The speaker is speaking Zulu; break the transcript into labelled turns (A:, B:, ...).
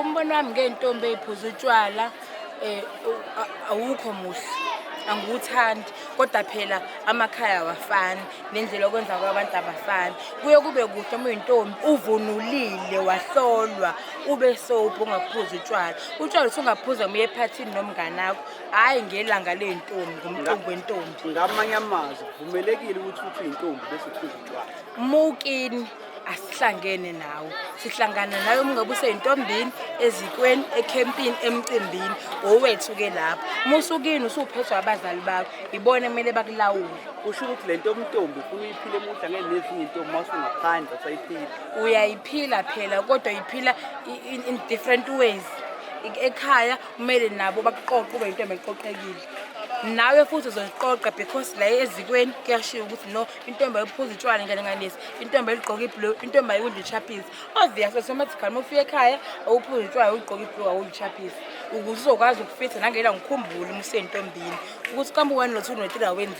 A: Umbono wami ngey'ntombi ey'phuza utshwala awukho muhle, angiwuthandi, kodwa phela amakhaya awafani, nendlela okwenza kwabantu abafani. Kuye kube kuhle uma uyintombi uvunulile, wahlolwa, ube soap, ungaphuzi utshwala. Utshwala usungaphuza uma uye ephathini nomngane akho, hhayi ngelanga ley'ntombi, ngomcimbi wentombi.
B: Ngamanye amazwi, kuvumelekile ukuthi uthi uyintombi bese uphuza utshwala?
A: Mukini asihlangene nawe, sihlangana nawe uma ungabe useyintombini, ezikweni, ekhempini, emcimbini owethu-ke lapho. Uma usukini usuphethwe abazali bakho, ibona kumele bakulawule.
B: Kusho ukuthi le nto yobuntombi ufuna uyiphile uma uhlangene nezinye iy'ntombi, uma usungaphandle usayiphila?
A: Uyayiphila phela, kodwa uyiphila in different ways. Ekhaya kumele nabo bakuqoqe, ube yintombi eqoqekile. Nawe futhi uzoziqoqa, because la ezikweni kuyashiwo ukuthi no, intombi ayiphuza utshwala ngelinganisi, intombi ayigqoka i-blue, intombi ayidla i-chappies. Obvious, automatically uma ufika ekhaya awuphuza utshwala, ugqoka i-blue, awudla i-chappies, ukuze uzokwazi ukufitha nangela ngikhumbule uma useyintombini ukuthi kambe u-one no-two no-three awenzi.